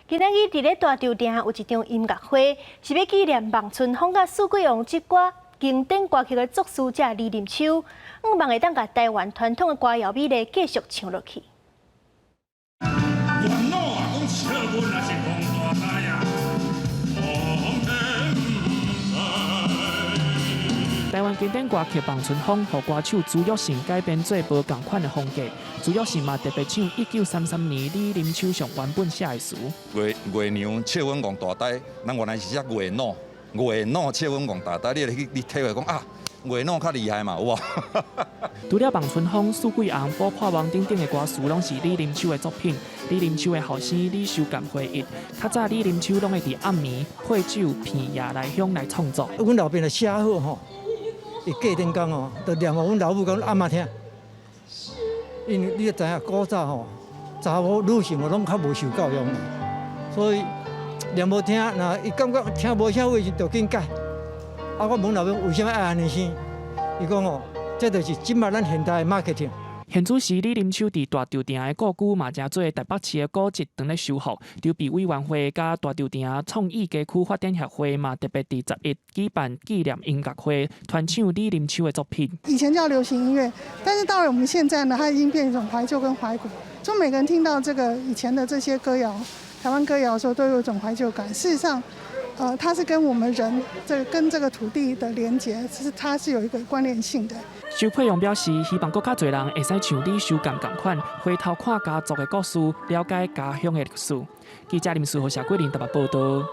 今仔日佇咧大稻埕有一場音樂會，是欲紀念望春風佮四季王這歌經典歌曲的作詞者李林秋，向望會當共台灣傳統的歌謠美麗繼續唱落去。阮老啊講笑阮也是講大台啊，講天知。台灣經典歌曲《望春風》予歌手朱育成改編做無仝款的風格。朱育成嘛特別唱1933年李林秋上原本寫的詞。月月娘笑阮戇大呆，咱原來是寫月老，月老笑阮戇大呆，你去你體會講啊，月老較厲害嘛，有無？除了《望春風》、《四季紅》、《補破網》等等的歌詞，攏是李林秋的作品。李林秋的後生李修賢回憶，較早李林秋攏會佇暗暝配酒片夜來香來創作。阮老爸若寫好吼，伊隔天工吼，就念予阮老母佮阮阿嬤聽。因為你也知影古早吼，查某女性攏較無受教育嘛，所以念無聽，若伊感覺聽無啥話時，就緊改。啊，我問老母為啥物愛按呢生？伊講哦，這就是這擺咱現代的 marketing。現此時李林秋佇大稻埕的故居嘛誠做台北市的古蹟當咧修復，籌備委員會佮大稻埕創意街區發展協會嘛特別佇10一舉辦紀念音樂會，傳唱李林秋的作品。以前叫流行音樂，但是到了我們現在呢，它已經變成一種懷舊跟懷古。就每個人聽到這個以前的這些歌謠、台灣歌謠的時候，都有一種懷舊感。事實上，它是跟我們人這個跟這個土地的連結，其實它是有一個關聯性的。周佩勇表示，希望閣較濟人會使像李修賢仝款，回頭看家族的故事，了解家鄉的歷史。記者林書豪、謝桂林台北報道。